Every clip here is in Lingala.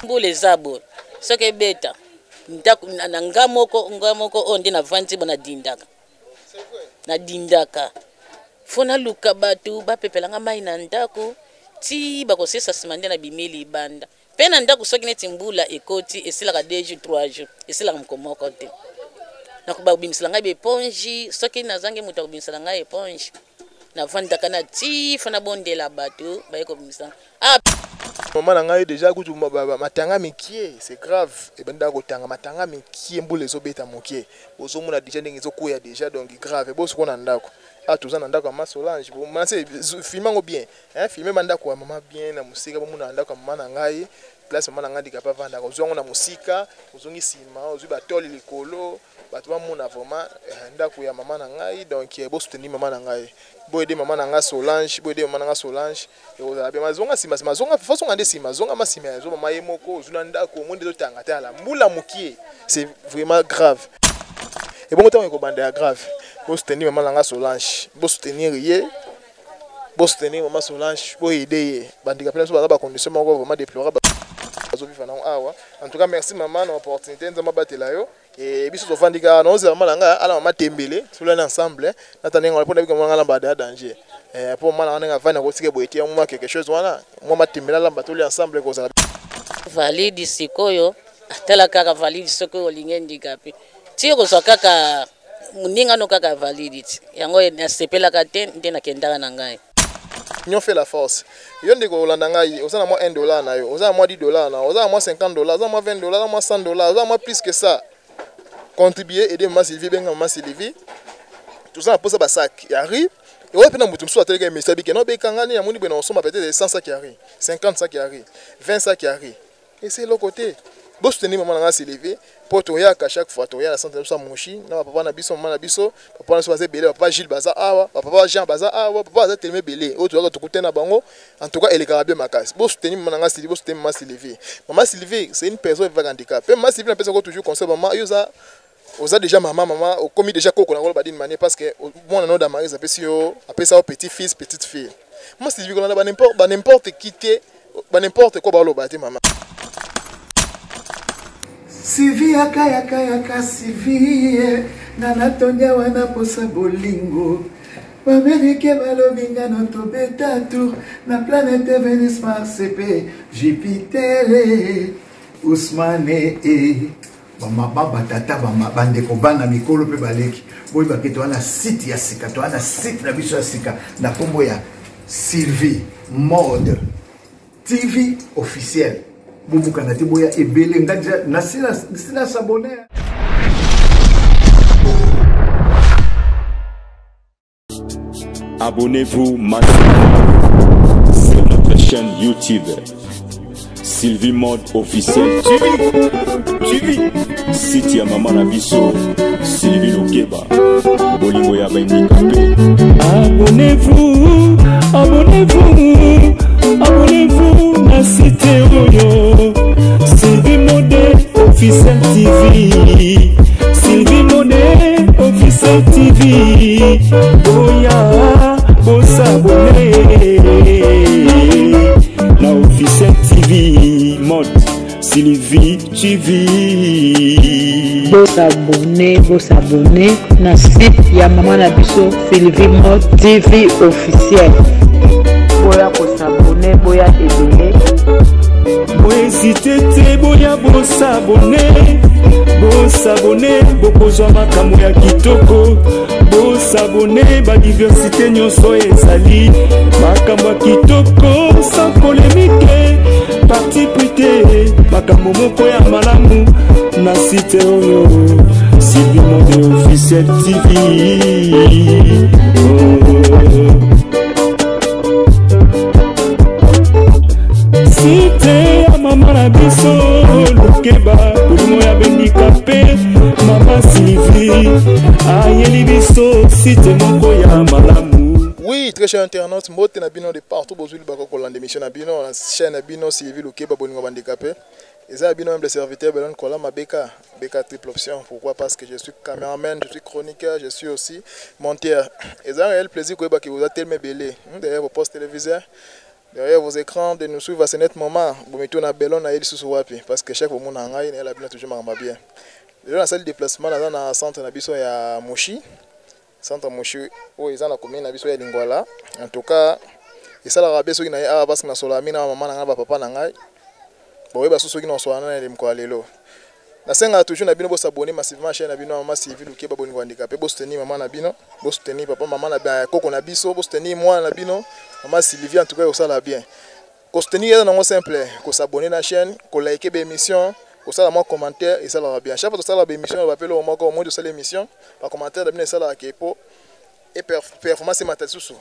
Mbula eza boye soki ebeta ndako na nga moko, nga moko oyo nde navandi bo nadindaka, nadindaka fo naluka bato bapepela nga mai na ndako ti bakosisa nsima nde nabimi libanda. Mpe na ndako soki neti mbula ekoti esilaka 2 jours 3 jours, esilaka moko moko te. Nakobabimisela ngai baeponge, soki nazangi moto akobimisela ngai eponge, navandaka na ti fo nabondela bato baye kobimisa. Ah! Mama na ngai deja kutu matanga mikie, c'est grave, ebandaka kotanga matanga mikie, mbula ezobeta mokie, bozomona deja ndenge ezokwea deja, donc grave. Bosiko na ndako ah, toza na ndako ya mama Solange, manase filme yango bien, hein, filme ba ndako ya mama bien na mosika, bomona na ndako ya mama na ngai, place mama na ngai ndika pa vandaka, ozwi yango na mosika, ozongi nsima, ozwi batole likolo, bato bamona vraiment ndako ya mama na ngai. Donc bosoutenir mama na ngai, boyede mama na ngai Solange, boyede mama na ngai Solange, ekozala bien. Mazonga nsima nsima, zonga fo zonga nde nsima, zonga ma nsima ya zo mama ye moko, ozwi na ndako omoni nde ezotanga te ala mbula mokie, c'est vraiment grave. Ebongo ntango ekobanda ya grave, bosoutenir mama na ngai Solange, bosoutenir ye, bosoutenir mama Solange, boyede ye. Bandika mpe na biso baza bacondition moko vraiment déplorable bazovivre nango awa. En tout cas merci mama na opportunité, Nzambe abatela yo. E biso tovandi kaka naozela mama na ngai ala mama tembele tolani ensemble nata ndenge wana mpo nabika mwana alamba ya danger, mpo mama na ngai ndenge avandi nakotika boye te, mwa quelque chose wana mwa matembele alamba toli ensemble ekozala valide. Sikoyo atala kaka valide, soki olingi endika mpe ti okozwa kaka moninga no kaka valide ti yango nasepelaka te nde nakendaka na ngai. Union fait la force. Yo ndeko olanda ngai, oza na mwa 1 dollar na yo, oza na mwa 10 $ na yo, oza na mwa 50 $, oza na mwa 20 $, oza na mwa 100 $, oza na mwa plus que ça, contribuer, aider mama Sylvie, benga mama Sylvie. Toza na posa basac ya riz. Oyo mpe na moto mosusu ateleka emesi abike no bekanga nini, amoni boye na kosomba peut-être 100 sac ya riz, 50 sac ya riz, 20 sac ya riz, ese eloko te. Bosoutenir mama na ngai Sylvie, mpo toyaka chaque fois, toya na centre na biso ya Moshi na bapapa na biso, mama na biso, papa na biso baza ebele, papa Gilles baza awa, bapapa Jean baza awa, papa baza telema ebele oyo toyaka tokutana na bango. En tout cas elekaka bien makasi. Bosoutenir mama na ngai Sylvie, bosoutenir mama Sylvie. Mama Sylvie, c'est une personne avec handicap. Mpe mama Sylvie, napesaka toujours conseil, mama yo oza déjà mama, mama okomi déjà koko na koloba d'une manière, parce que mwana no Damaris apesi yo, apesa yo petit fils, petite fille. Mama Sylvie, kolanda ba n'importe qui te, ba n'importe quoi baloba te mama. Sylvie yaka yaka yaka Sylvie, nga natondi awa na posa bolingo. Bamerike balobi nga no tobeta tour na planète Venus, Mars mpe Jupiter. Ousmane e bamama, batata, bandeko, bana, mikolo mpe baleki, boyebake toza na site ya sika, toza na site na biso ya sika na nkombo ya Sylvie Mode TV officiel. Bobukana te, boya ebele, nga deja nasi na s'abonner. Abonnez-vous massivement sur notre chaîne YouTube Sylvie Mode Officiel TV. TV. Site ya mama na biso Sylvie Lokeba. Bolingo ya bahandicapé. Abonnez-vous, abonnez-vous, abonnez-vous na site oyo Sylvie Mode Officiel TV. Sylvie Mode Officiel TV. Boya, bosabonner na Officiel TV Mode Sylvie TV. Bosabonner, bosabonner na site ya mama na biso Sylvie Mode TV officiel. Boya kosabonner, boya ebele. Bohésiter te, boya bosabonner, bosabonner, bokozwa makambo ya kitoko. Bosabonner, badiversité nyonso ezali makambo ya kitoko, sans polémique, parti pris te, makambo moko ya malamu na site oyo Sylvie Mode Officiel TV, oh. Site ya mama na biso Lukeba, bolimo ya bahandicapé, mama Sylvie ayeli biso site moko ya malamu. Oui, très cher internaute, mbote na bino de partout bozwi bako kolanda émission na bino na chaîne na bino Sylvie Lukeba, bolingo handicapé. Eza bino même le serviteur Belon Kola Beka, Beka triple option. Pourquoi? Parce que je suis caméraman, je suis chroniqueur, je suis aussi monteur. Eza un réel plaisir koyeba que vous êtes tellement belé derrière vos postes téléviseurs. Derrière vos écrans de nous suivre à ce net moment. Bomituna belon na lisusu wapi parce que chaque moment ngai na la bino toujours makamba bien. Lelo nasali déplacement naza na centre na biso ya Moshi. Centre Moshi oyo eza na commune na biso ya Lingwala. En tout cas esalaka bien soki na ye awa parce que nasolaka mingi na mama na ngai ba papa na ngai. Boyeba soki nasolana na ye mokolo ya lelo. Nasengaka toujours na bino bosabonner massivement chaîne na bino mama Sylvie Lukeba bolingo handicapé, bosoutenir mama na bino, bosoutenir papa mama na koko na biso, bosoutenir mwana na bino mama Sylvie. En tout cas osala bien kosoutenir eza nango simple, kosabonner na chaîne, kolike baémission, kosala mwa commentaire esalaka bien. Chaque fois tosala baémission, bapele oyo moko omoi tosala émission, bacommentaire na bino esalaka ke po e performance emata lisusu.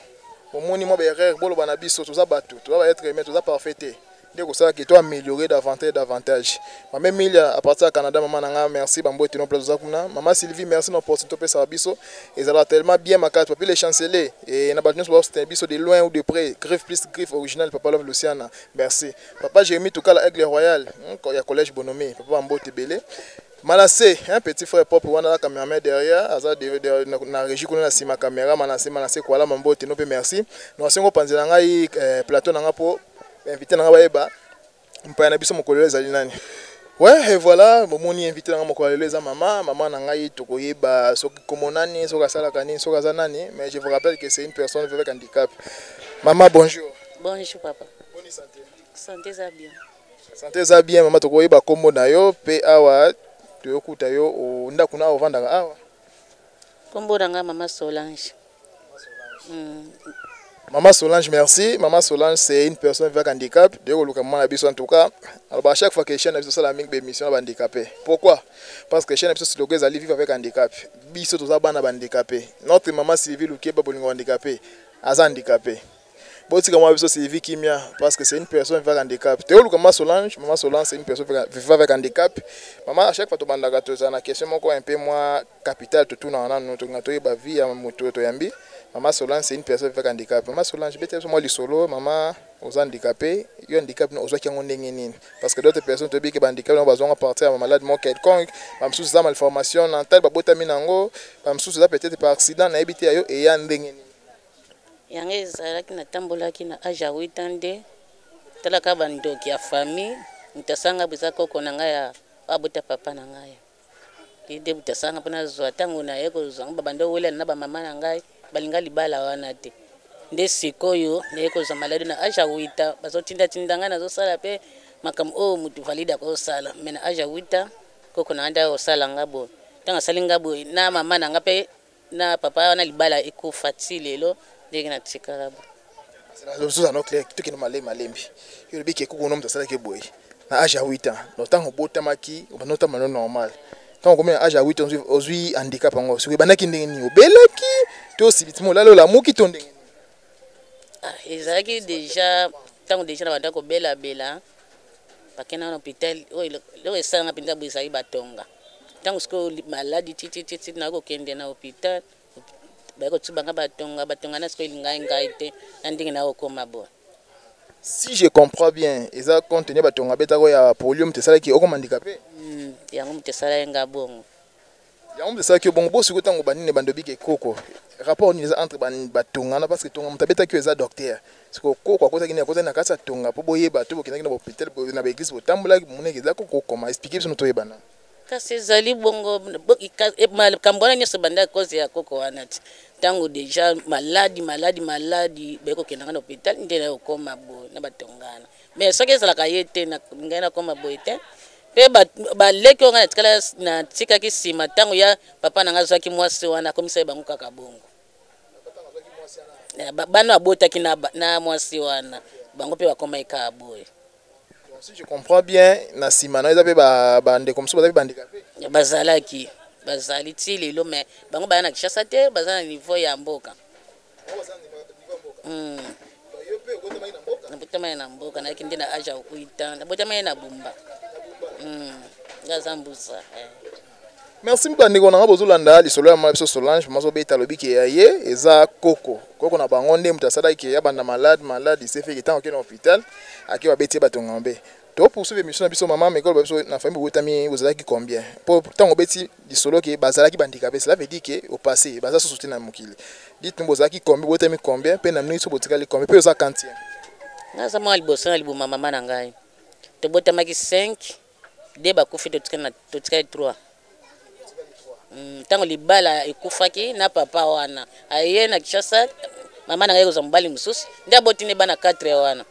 Omoni mwa baerreur, boloba na biso, toza bato, toza baêtre humain, toza parfait te, nde kosalaka to améliorer davantage davantage. Mama Emilia à partir ya Canada, mama na nga, merci, bambote no place oza kuna. Mama Sylvie, merci na opportunité opesaka biso, ezalaka tellement bien makasi. Papi le chancelier e na bato nyonso baosoutenir biso de loin ou de près, griffe plus griffe original, papa Love Luciana, merci. Papa Jérémi Tukala, aigle royal ya collège Bonomi, papa, bambote ebele. Manassé, un petit frère propre wana la cameraman derrière, aza de, na régie kuna na sima caméra. Manassé, Manassé kwala, mambote no pe merci. No sengo panzela ngai plateau na nga po invité na nga bayeba mpaya na biso mokolo ezali nani. Ouais, et voilà, bomoni invité na nga mokolo lelo eza mama na ngai. Tokoyeba soki komo nani, soki asalaka nini, soki aza nani, mais je vous rappelle que c'est une personne avec handicap. Mama, bonjour. Bonjour papa. Bonne santé? Santé eza bien. Santé eza bien. Mama, tokoyeba kombo na yo mpe awa toyokuta yo ndako na ovandaka awa? Kombo na nga mama Solange. Maman Solange, merci. Maman Solange, c'est une personne avec handicap. De koluka maman na biso, en tout cas. Alors, à chaque fois que chaîne na biso sala mingi émission na handicapé. Pourquoi? Parce que chaîne na biso slogan ezali vivre avec handicap. Biso toza bana ba handicapé. Notre maman Sylvie Lukeba bolingo handicapé. Aza handicapé. Botika mwa biso Sylvie kimia parce que c'est une personne avec handicap. Toluka maman Solange, maman Solange, c'est une personne vivant avec handicap. Maman, à chaque fois tobandaka toza na question moko un peu moins capital totuna nanu, tolinga toyeba vie ya moto toyambi. Maman Solange, c'est une personne avec handicap. Maman Solange, bete biso mwa lisolo, mama oza handicapé, yo handicap no ozwaki yango ndenge nini? Parce que d'autres personnes toyebi ke bahandicap nango bazwanga partir ya malade moko quelconque, bamosusu eza malformation mentale babotami nango, bamosusu eza peut-être par accident, nayebi te ya yo eya ndenge nini. Yango ezalaki natambolaki na age ya 8 ans nde talaka bandoki ya famille. Moto asanga bo eza koko na ngai ya abota papa na ngai, nde moto asanga mpo nazwa. Ntango naye kozwa ngo, babanda owelana na bamama na ngai, balinga libala wana te. Nde sikoyo naye kozwa maladi na age ya 8 ans, bazotindatinda ngai, nazosala mpe makambo oyo motu valide akosala, mais na age ya 8 ans koko na ngai nde akosala nga boye. Ntango asali nga boye na mama na nga mpe na papa wana, libala ekufa ti lelo, ndenge natikala bo. Mosusu ano clair, tokende malembe malembe. Yo olobi ke koko no moto asalaki boye na age ya 8 ans. Donc ntango obotamaki, obanda otamba no normal, ntango okomi na age ya 8 ans ozwi handicap yango. Soki ebandaki ndenge nini? Obelaki to subitement olali olamuki to ndenge nini? Ah, ezalaki déjà ntango déjà na banda kobelabela, bakenda na hôpital. Oyo eloko esalanga mpenza boye ezali batonga. Ntango sikoyo maladi titititi, nakoki kokende na hôpital, baye kotubanga batonga, batonga na sikoyo elingai ngai te na ndenge nakokoma boye. Si je comprends bien, eza compte tenu batonga betako ya polio moto esalaki okoma handicapé? Yango moto esala ye nga bongo. Yango moto esalaki yo bongo. Bo sikoyo ntango banini bandobiki ekoko, rapport nini eza entre batonga na? Parce que tonga moto abetaki oyo eza docteur. Sikoyo koko akotaki nini? Akotaki na kati ya tonga mpo boyeba to bokendaki na bahôpital, na baéglise, botambolaki, bomonaki eza koko? Koma explique biso no toyeba na. Kasi ezali bongo, makambo wana nyonso ebanda cause ya koko wana ti ntango déjà maladi maladi maladi, baye kokendanga na hôpital, nde na okóma boye na batongana. Mais soki ezalaka ye te, ngai nakóma boye te. Mpe baleki oyo ngai natikala natikaki nsima, ntango ya papa na ngai azwaki mwasi wana, akomisa ye bango kaka bongo. Bana abotaki na mwasi wana, bango mpe bakomaki kaka boye. Donc, si je comprends bien, na nsima na eza mpe bandeko mosusu baza mpe bahandicapé? Bazalaki, bazali ti lelo, mais bango baya na Kinshasa te, baza na niveau ya mboka. Nabotamaki na mboka, nayaki nde na age ya 8 ans. Nabotamaki na Bumba. Nga aza mbusa. Merci bandeko na nga bozolanda lisolo ya mama biso Solange. Mama azobeta, alobi ke ya ye eza koko, koko na bango nde moto asalaki ke ya banda malade malade, sefeki ntango ake na hôpital, ake babeti ye batonga mabe. Topoursuivre émission na biso. Mama, mekolo ba biso, na famille bobotami bozalaki combien? Po ntango obeti lisolo ke bazalaki bahandicapé, cela veut dire ke au passé baza susu te na mokili. Dites nous, bozalaki combien, bobotami combien, mpe na mingi so botikali combien, mpe oza quantième? Naza mwana liboso na libuma mama na ngai. Tobotamaki 5, de bakufi, totikali 3. Ntango libala ekufaki na papa wana, aye na Kinshasa, mama na ngai kozwa mobali mosusu, nde aboti ne bana 4 wana.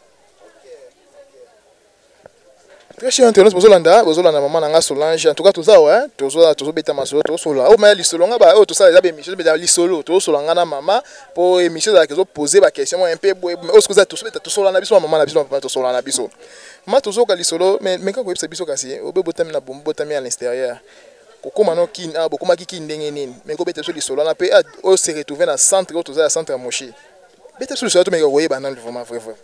Très cher internaute, bozolanda, bozolanda mama na nga Solange. En tout cas toza awa, tozo tozobeta masolo, tozosola oyo maya lisolo nga ba oyo tosala eza baémission, tobeta lisolo, tozosola nga na mama, mpo émission ezalaka ezopose baquestion moko un peu boye. Oyo soki oza, tozobeta, tosola na biso na mama na biso, na papa, tosola na biso ma tozoyoka lisolo. Mais kaka koyebisa biso kasi obe botami na bombi, botami à l'extérieur, kokóma no Kini awa, bokomaki Kini ndenge nini? Mais kobeta biso lisolo wana mpe oyo se retrouve na centre oyo toza ya centre ya Moshi. Beta biso lisolo, tomeka koyeba nanu vraiment vrai vrai.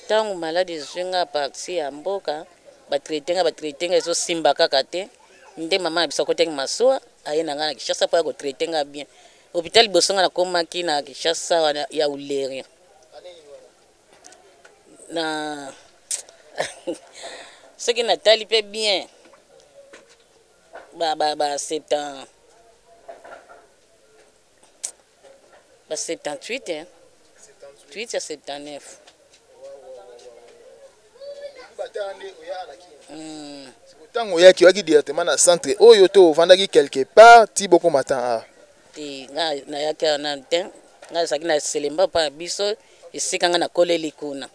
Ntango maladi ezwi nga parti ya mboka, batraite nga, batraite nga, ezosimba kaka te. Nde mama na biso akotaki masuwa, aye na ngai na Kinshasa mpo ya kotraite nga bien. Hôpital liboso nga nakomaki na Kinshasa wana ya Uleri na soki natali mpe bien ba 70 ba 78, hein? 8 ya 79. Ntango oyaki, oyaki directement na centre oyo to ovandaki quelque part ti bokoma tan awa? Te, nga nayaki awa nanu te. Nga nazalaki na Selemba mpa na biso, esika nga nakoleli kuna.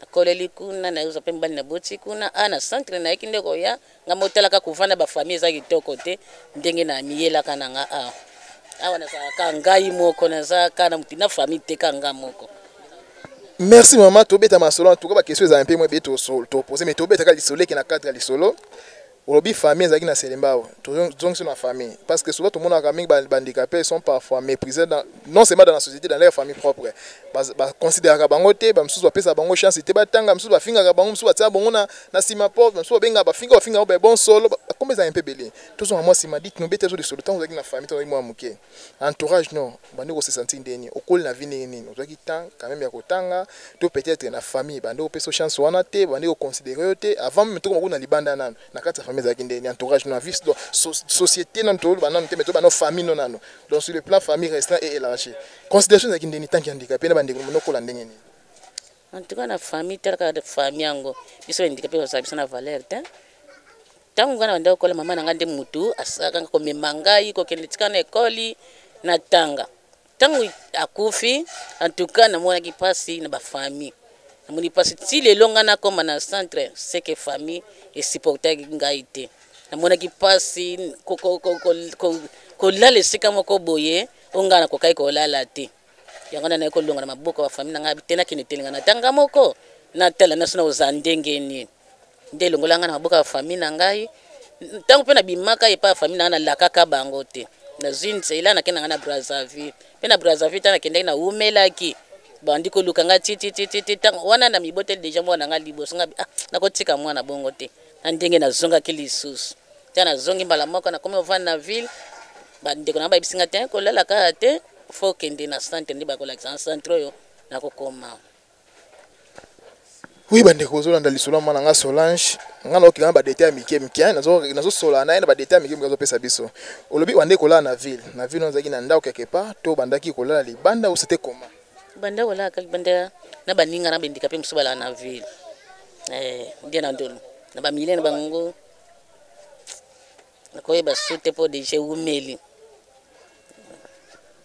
Nakoleli kuna, nayozwa mpe mobali, naboti kuna. A na centre nayaki nde koya nga motalaka kovanda bafamille eza kitoko te. Ndenge na miyelaka na nga awa, awa nazalaka ngai moko, naza kaka na motu na famille te, ka nga moko. Merci mama, tobeta masolo. En tout cas baquestion ezala mpe mwa ebele topose, mais tobetaka lisolo eke na cadre ya lisolo. Olobi famille ezalaki na Selemba awa. Tozongisi na famille parce que souvent tomonaka mingi bahandicapés sont parfois méprisés dans, non seulement dans la société, dans leur famille propre. Baconsidéraka bango te, bamosusu bapesaka bango chance te batanga, mosusu bafingaka bango, mosusu batiaka bango na nsima porte, mosusu babengaka, bafinga, bafinga bango bon solo, bakomba ezala mpe ebele. Tozonga mwa nsima, dit nobeta biso lisolo. Ntango ozalaki na famille, ntango ozalaki mwa moke, entourage no bandi kose sentir ndeni? Okoli na vie ndenge nini? Ozwaki temps quand même ya kotanga to peut-être na famille bandi kopesa chance wana te, bandi koconsidérer yo te? Avant même tokoma kuna libanda, nano na kati ya famille ezalaki ndeni? Entourage no na vie, donc société nano toloba nano te, mais toba no famille no nano, donc sur le plan famille restreint et élargi, considération ezalaki ndeni tant que handicapé na bandeko nokola ndenge nini? En tout cas na famille, talaka famille yango, biso bahandicapé bazala biso na valeur te. Ntango ngai na banda kokola, mama na ngai nde mutu asalaka komema ngai kokende tika na ekoli na tanga. Ntango akufi, en tout cas namonaki mpasi na bafamille, namoni mpasi ti lelo. Ngai nakoma na centre, seke famille esupportaki ngai te. Namonaki mpasi kolala esika moko boye oyo ngai nakokaki kolala te. Yango wana naye kolonga na maboko ya bafamille na ngai te, nakende telenga na tanga moko, natala naso na kozala ndenge nini. Nde elongola ngai na maboko ya famille na ngai. Ntango mpe nabimaka epai ya famille na ngai, nalakaka bango te. Nazwi nzela, nakende na ngai na Brazzaville. Mpe na Brazzaville, ntango nakendaki, nawumelaki, bandi koluka ngai titititi. Ntango wana na miboteli déjà mwana ngai liboso ngai, ah, nakotika mwana bongo te. Na ndenge nazongaki lisusu, ntango nazongi mbala moko, nakomi ovanda na ville. Bandeko na ngai bayebisi ngai te, kolala kaka te, faut okende na centre, nde bakolakisa na centre oyo nakokoma. Oui, bandeko, bozolanda lisolo ya mwana nga Solange. Nga naokeka na badetail ya mike mike, nazosola na ye na badetail ya mike mike azopesa biso. Olobi bande kolala na ville. Na ville ozalaki na ndako quelque part to bandaki kolala libanda ou c'était comment? Banda kolala kaka libanda na baninga na bendika mpe mosusu balala na ville. Nde na ndolo na bamilie na bango, nakoyeba su te mpo déjà ewumeli.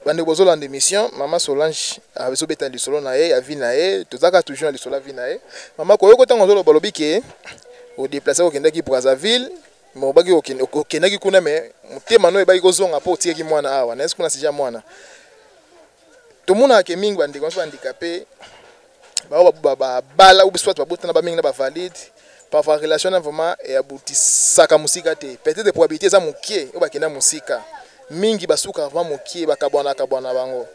Bandeko, bozolanda émission, mama Solange azobeta lisolo na ye ya vie na ye. Tozalaka toujours na lisolo ya vie na ye. Mama, koyoko ntango ozoloba, olobi ke odeplace, okendaki Brazzaville, me obaki okendaki kuna, me motema no ebaki kozonga mpo otikaki mwana awa na kuna. Sija mwana, tomonaka ke mingi bandeko nyonso bahandicapé bao babala ou soit babotana bamingi na bavalide, parfois relation na vraiment eabutisaka mosika te. Peut-être probabilité eza mokie oyo bakenda mosika, mingi basukaka vraiment mokie, bakabwana kabwana bango.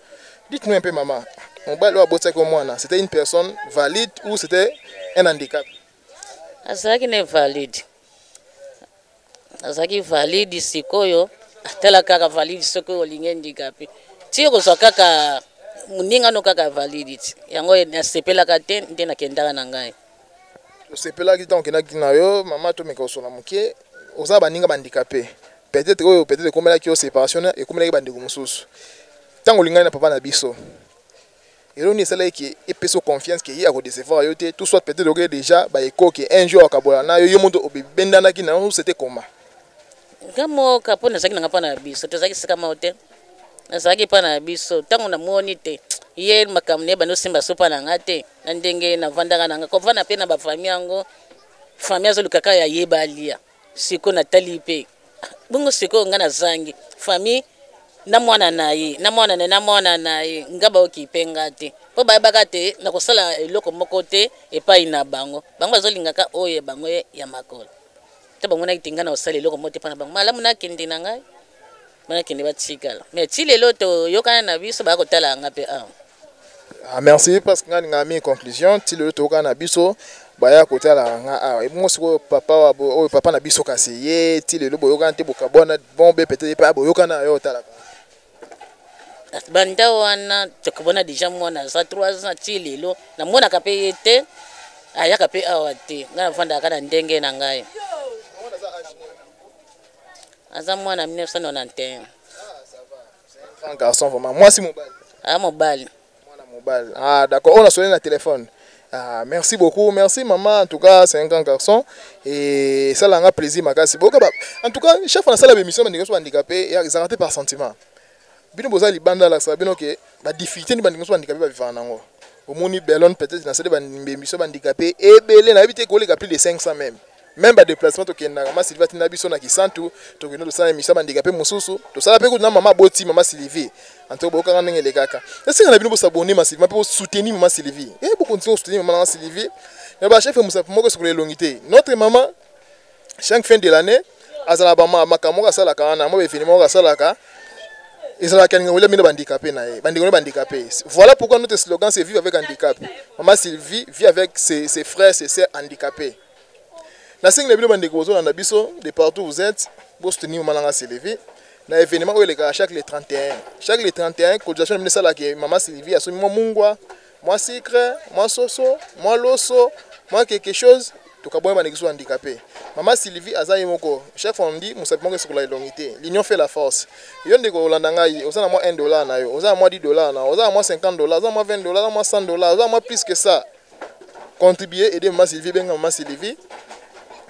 Dites-nous un peu, mama, mobali oyo abotisaki yo mwana, c'était une personne valide ou c'était un handicap? Azalaki ne valide, azalaki valide. Sikoyo atala kaka valide, soki olingi handicapé ti okozwa kaka moninga no kaka valide ti. Yango nasepelaka te, nde nakendaka na ngai. Osepelaki ntango okendaki na yo? Mama, tomeka kosola moke. Oza baninga bahandicapé, peut-être oyo peut-être ekomelaki yo séparation, ekomelaki bandeko mosusu. Ntango olingani na papa na biso. Eloko nini esalaki ke epesa yo confiance ke ye ako decevoir yo te, tout soit peut-être okoki déjà ba echos ke un jour akabola na yo, yo moto obendanaki na yo, c'était comment? Nga moka mpo nazalaki nanga mpa na biso, tozalaki esika moko te, nazalaki mpa na biso. Ntango namoni te ye makambo na ye bandi osimba so mpa na nga te, na ndenge navandaka na nga kovanda mpe na bafamille yango, famille azoluka kaka ya ye balia. Sikoyo natali mpe bongo, sikoyo nga nazangi famille na mwana na ye, na mwana na ye, na mwana na ye, nga baoki mpe nga te, mpo bayebaka te nakosala eloko moko te epai na bango. Bango bazolingaka oyo ya bango ya makolo te, bamonaki te nga na kosala eloko moko te mpo na bango. Malamu nakende na ngai, banakende batikala, mais ti lelo toyokana na biso, baya kotala nga mpe awa. Ah, merci, parce que nga ninga mi conclusion, ti lelo toyokana na biso, baya kotala nga awa. Ebongo sikoyo papa wa oyo papa na biso, kasi ye ti lelo boyokana te, bokabwana bon be peut-être epa boyokana yo otalaka? Banda wana tokabwana déjà, mwana aza 3 ans, ti lelo namonaka mpe ye te, ayaka mpe awa te. Ngai navandaka na ndenge na ngai. Aza mwana 1991. Grand garçon vraiment. Mwasi, mobali? Ah, mobali. Mwana mobali, ah d'accord, on a sonné na téléphone. Ah, merci beaucoup, merci maman. En tout cas, c'est un grand garçon et ça l'a plaisir makasi. Boka ba, en tout cas, chaque fois na sala émission bandeko so handicapé, ya ezalaka te par sentiment. Bino boza libanda la sa bino ke ba difficulté ni bandeko so handicapé ba vivre nango. Omoni Belon peut-être na sala ba émission handicapé ebele na habité koleka plus de 500 même. Même ba déplacement tokendaka, ma Sylvie atinda biso na Kisantu, tokende tosala émission handicapé mosusu, tosala mpe kutu na mama boti mama Sylvie. En tout cas, bokanga ndenge elekaka. Esenga na bino bosabonner massivement mpe bosoutenir mama Sylvie. E bokontinue kosoutenir mama nanga Sylvie. Na bachef mosapi moko esokola elongi te. Notre maman, chaque fin de l'année, azala ba makambo moko asalaka wana, mwa baévénement moko asalaka, ezalaka alinga kolia bino bahandicapé na ye, bandeko na bandicapé. Voilà pourquoi notre slogan, c'est vivre avec handicap. Mama Sylvie vit avec ses frères, ses sœurs handicapés. Nasengi na bino bandeko bozolanda biso de partout vous êtes, bosoutenir mama nanga Sylvie na événement oyo elekaka chaque le 31. Chaque le 31, cotisation na bino esalaka mama Sylvie asomi mwa mungwa, mwa sucre, mwa soso, mwa loso, mwa quelque chose, tokaboya bandeko so handicapé. Mama Sylvie aza ye moko. Chaque fois on dit mosapi moko esokola elongi te, l'union fait la force. Yo ndeko olanda ngai, oza na mwa 1 $ na yo, oza na mwa 10 $ na yo, oza na mwa 50 $, oza na mwa 20 $, oza na mwa 100 $, oza na mwa plus que ça, contribuer, aider mama Sylvie, benga mama Sylvie.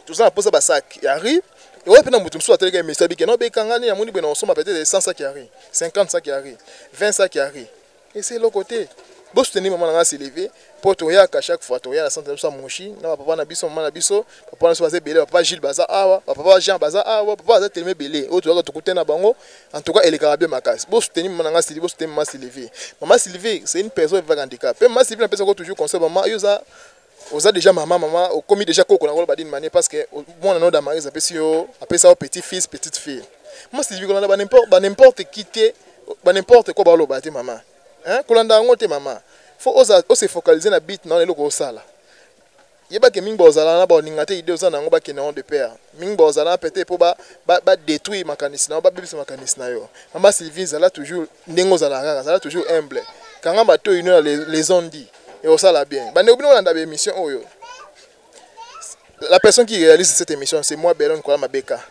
Toza na posa basac ya riz. Oyo mpe na moto mosusu ateleka émission abike no bekanga nini, amoni boye na kosomba peut-être 100 sac ya riz, 50 sac ya riz, 20 sac ya riz, ese eloko te. Bosoutenir mama na nga Sylvie, mpo toyaka chaque fois, toya na centre na biso ya Moshi na bapapa na biso, mama na biso, papa na biso baza ebele. Papa Gilles baza awa, bapapa Jean baza awa, papa baza telema ebele oyo toyaka tokutana na bango. En tout cas, elekaka bien makasi. Bosoutenir mama na nga Sylvie, bosoutenir mama Sylvie. Mama Sylvie, c'est une personne avec handicap. Mpe mama Sylvie, napesaka toujours conseil: mama, yo oza déjà mama, mama okomi déjà koko na koloba d'une manière, parce que mwana no Damaris apesi yo, apesa yo petit fils, petite fille. Mama Sylvie, kolanda ba n'importe qui te, ba n'importe quoi baloba te mama, hein, kolanda yango te mama. Faut oza ose focaliser na but na eloko osala. Yebake mingi bozala na baoninga te, idée oza na yango, bakende yango de pair. Mingi bozala na peut-être mpo badétruire makanisi na yo, babebisa makanisi na yo. Mama Sylvie, zala toujours ndenge ozalaka kaka, zala toujours humble, kanga matoi no na les on-dit et osala bien. Bandeko, bino olanda baémission oyo, la personne qui réalise cette émission, c'est moi, Belon Kola Mabeka.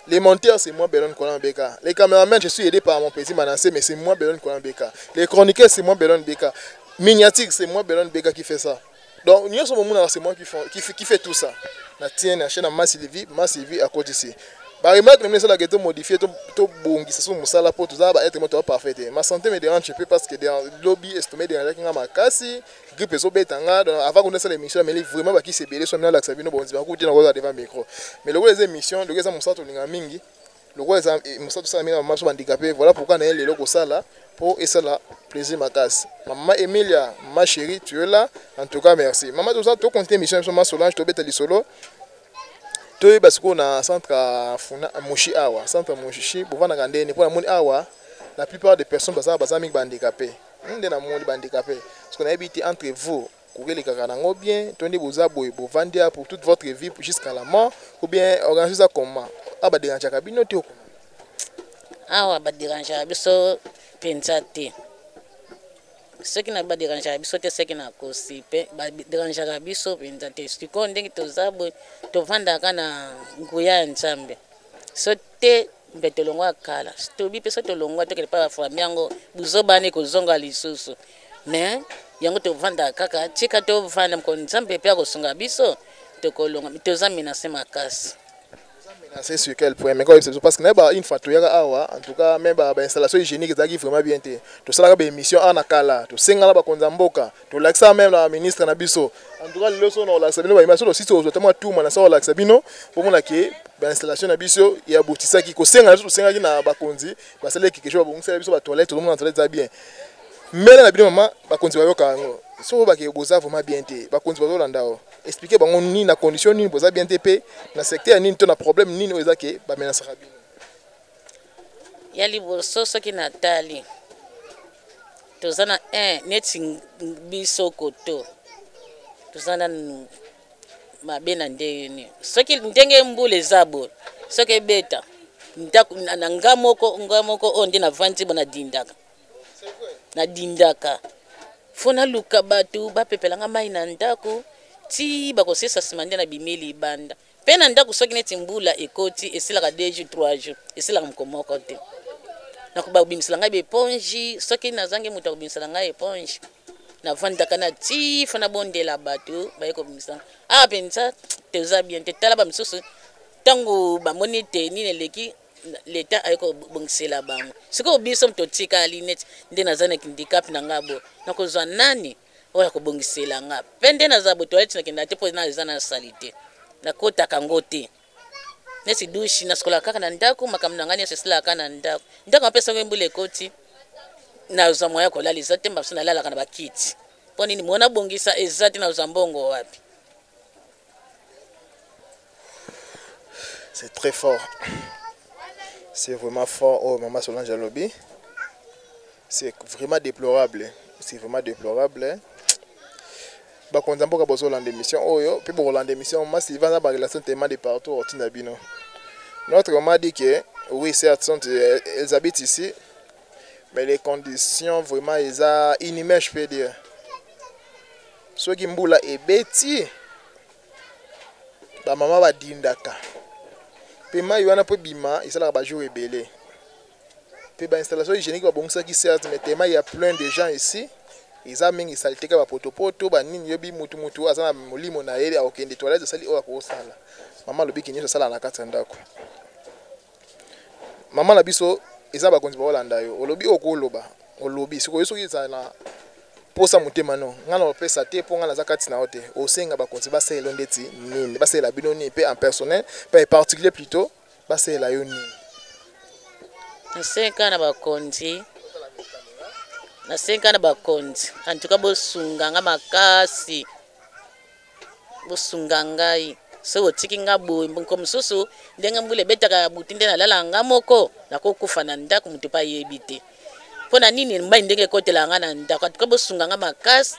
Les monteurs, c'est moi, Belon Kola Mabeka. Les caméramans, je suis aidé par mon petit Manassé, mais c'est moi, Belon Kola Mabeka. Les chroniqueurs, c'est moi, Belon Beka. Miniatique, c'est moi, Belon Beka, qui fait ça. Donc nyonso bomonaka, c'est moi qui fait tout ça. Na tie na chaîne ya Ma Sylvie, Ma Sylvie akotisi baremarque na bino, esalaka tomodifie, tobongisa so mosala, mpo toza baêtre mo toza parfait te. Ma santé me dérange un peu, parce que lobi estomac dérangeaki nga makasi, grippe ezobeta nga. Donc avant kunda esala émission, ameli vraiment bakisi ebele. So amina alakisa bino bonzi bakuti na kozala devant micro, mais lokola eza émission, lokola eza mosala tolinga mingi, lokola eza mosala tosala mingi na mama biso bahandicapé, voilà pourquoi na ye lelo kosala mpo esala plaisir makasi. Mama Emilia, ma chérie, tu es là, en tout cas merci mama. Toza tocontinue émission biso, ma Solange, tobeta lisolo, toyeba sikoyo na centre ya Funa Moshi awa, centre Moshi, bovandaka ndeni? Mpo namoni awa la plupart des personnes baza mingi bahandicapé. Nde namoni bahandicapé, parce que nayebi te entre vous kokelekaka nango bien to nde boza boye, bovandi ya pour toute votre vie jusqu'à la mort, ou bien organisation eza comment? Awa baderangeaka bino te okoma? Awa baderangeaka biso mpenza te. Soki na baderangeaka biso te, soki nakosi mpe, baderangeaka biso mpenza te. Sikoyo ndenge toza boye, tovandaka na nguya ya Nzambe. So te mpe tolongwa ya kala, tobi mpe so tolongwa, tokende mpa bafamille yango, buzobani ekozonga lisusu, mais Yango tovandaka kaka, tika tovanda, mokolo Nzambe mpe akosunga biso, tokolonga. Toza menase makasi. Menacé sur quel point? Mais quand parce que na une fois toyaka awa, en tout cas même ba installation hygiénique ezalaki vraiment bien te. Tosalaka ba émission awa na kala, tosengana bakonzi ya mboka, tolakisa même na ministre na biso. En tout cas lelo so na olakisa bino ba image, so tosisi ozwa tama tuma na so olakisa bino pomona ke ba installation na biso ya botisaki kosenga na biso, tosengaki na bakonzi basalaki quelque chose, babongisela biso ba toilette, tozomona toilette eza bien. Mbele na bino mama, bakonzi bayoka yango. Soki bake boza vraiment bien te, bakonzi bazolanda o expliquer bango nini, na condition nini boza bien te, mpe na secteur nini to na problème nini oyo eza ke bamenasaka bino? Ya liboso, soki natali, toza na 1 neti biso koto toza nanu mabe na ndenge nini. Soki ndenge mbula eza boye, soki ebeta ndako na nga moko oyo nde navandi bo, nadindaka, nadindaka, fo naluka bato bapepelanga mai na ndako ti bakosisa, nsima nde nabimi libanda. Mpe na ndako, soki neti mbula ekoti, esilaka 2 jours, 3 jours, esilaka moko moko te. Nakobabimisela ngai baéponge. Soki nazangi moto akobimisela ngai éponge, navandaka na ti fo nabondela bato baye kobimisa. Awa mpenza toza bien te. Tala bamisusu, ntango bamoni te nini eleki, leta aye kobongisela bango. Sikoyo biso totikali neti nde naza na handicap na nga bo, nakozwa nani oyo akobongisela nga? Mpe nde naza bo, toilette nakenda te mpo na eza na saleté, nakotaka ngo te. Neti douche, nasukolaka kaka na ndako. Makambo na ngai nyonso esalaka na ndako. Ndako mpe soki mbula ekoti, nazwa moya kolala eza te. Mbaso nalalaka na bakiti. Mpo nini? Mona bongisa eza te, nazwa mbongo wapi? C'est très fort, c'est vraiment fort. Oh, maman Solange alobi c'est vraiment déplorable, c'est vraiment déplorable. Bakonzi ya mboka, bozolanda émission oyo mpe bokolanda émission, mama Sylvain aza barelation tellement de partout otinda bino. Notre maman dit que oui, certes, elles habitent ici, mais les conditions vraiment eza inhumain, je peux dire. Soki mbula ebeti, bamama badindaka mpe mai wana mpo ebima esalaka bajour ebele. Mpe bainstallation hygiénique babongisaki, certes, mais tellement il y a plein de gens ici, eza mingi saleté kaka, bapotopoto banini. Yobi mutu mutu aza na molimo na ye, akokende toilette, asali oyo akosala. Mama alobiki nyonso asala na kati ya ndako. Mama na biso, eza bakonzi baolanda yo. Olobi oyo okoloba, olobi sikoyo. Soki ezala na posa motema no, ngai na opesa te mpo ngai naza kati na yo te. Osenga bakonzi basalela yo ndeti nini? Basalela bino nini, mpe en personnel mpe en particulier plutôt, basalela yo nini? Nasenga na bakonzi, nasenga na bakonzi, en tout cas bosunga nga makasi, bosunga ngai. Soki otiki nga boye, moko mosusu ndenge mbula ebetaka ya butu, nde nalala nga moko, nakokufa na ndako, moto mpe ayebi te mpo na nini mai ndenge ekotela nga na ndako. Antuka bosunga nga makasi.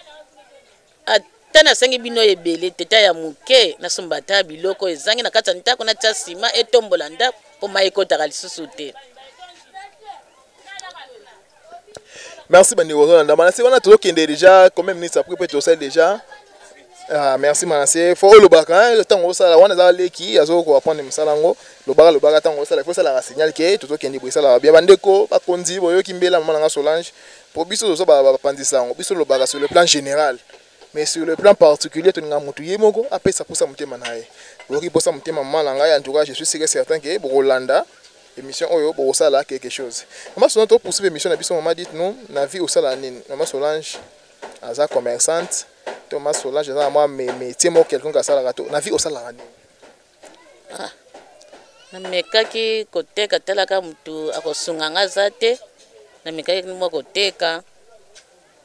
Ata nasengi bino ebele te, ta ya moke, nasomba ata biloko ezangi na kati ya ndako, natia nsima etombola ndako mpo mai ekotaka lisusu te. Merci bandeko ozolanda Manase wana. Tozokende déjà combien minutes après mpe tosali déjà? Ah, merci Manase. Fo olobaka ntango osala wana, eza leki azokoapprendre mosala yango. Lobaka, lobaka ntango osala, fo osalaka signal ke tozokende boye, esalaka bien. Bandeko bakonzi, boyoki mbela mama nanga Solange. Po biso toza bapandisa yango, biso lobaka sur le plan général, mais sur le plan particulier tolinga motu ye moko apesa mposa motema na ye. Boyoki mposa motema mama na ngai. En tout cas, je suis sûr et certain ke bokolanda émission oyo, bokosala quelque chose. Mama Solange, topoursuivre émission na biso. Mama, dites nous, na vie osala nini? Mama Solange aza commerçante to mama Solange aza na mwa métier moko quelconque asalaka, to na vie osalaka nini? Ah, namekaki koteka, talaka motu akosunga nga aza te. Namekaki mwa koteka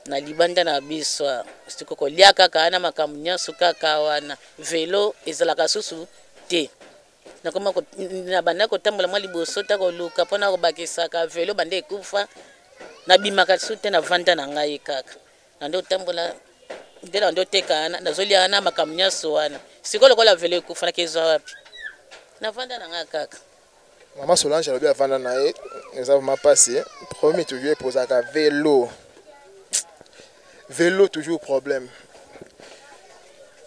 na libanda na biso. Siko kolia kaka na makambo nyonso kaka wana, velo ezalaka susu te. Nakoma na banda kotambola mwa liboso ta koluka mpona kobakisaka velo. Banda ekufa, nabimaka lisusu te, navanda na ngai kaka na nde otambola nde na nde oteka wana, nazolia wana makambo nyonso wana. Sikoyo lokola velo ekufa, nakezwa wapi? Navanda na ngai kaka. Mama Solange alobi avanda na ye, eza vraiment mpasi. Premier, toujours epozaka velo, velo toujours problème.